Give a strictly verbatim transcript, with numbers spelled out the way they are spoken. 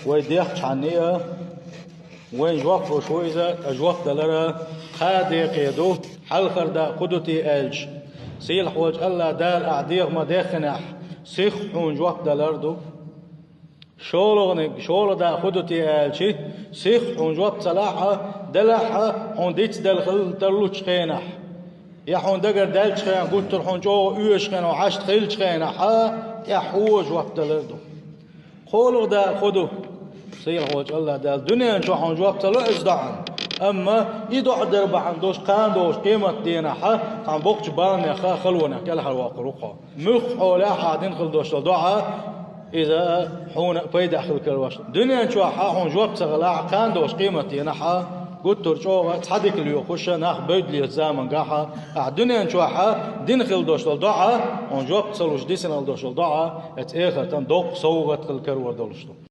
Вай дехчхьанна а, вайн жоп луш ву иза, ткъа жоп далар кхаа декъе ду, хьалхара дакъа фу ду те аьлча, сийлахьволчу АллахӀ Дала ахь дегӀ ма-деххинехь, сиха хьуна жоп далар ду. ШолгӀаниг, шолгӀа дакъа фу ду те аьлча, сиха хьуна жоп ца лахь а, делахь а, хьуна дицделла хила тарлучу хенахь, я хьуна дагара даьллачу хенахь, гуттар а хьуна чӀогӀа оьшучу хенахь, хьашт хиллачу хенахь а, тӀаьхьо жоп далар ду. КхоалгӀа дакъа фу ду? Сийлахьволчу АллахӀ Дала дуьнен чохь хьуна жоп ца ло иза доӀана. Амма и доӀа дар бахьана долуш кхана долуш къематдийнахь а, цхьана боккхачу баланех а, халонех кӀелхьарвоккхур ву хьо. Муьлхха хьолехь а ахь дина хила долуш долу доӀа, иза хьуна а пайда хила карош. Дуьнен чохь а хьуна жоп ца хилахь, кхана долуш къематдийнахь а, гуттар а чӀогӀа цхьа дика лоьхуш, нах бевдда лецачу заманчохь а, ахь дуьнен чохь а дина хила долуш долу доӀа, хьуна жоп ца луш дисина хила долуш долу доӀа, оцу эхартан доккха совгӀат хила карор долуш ду.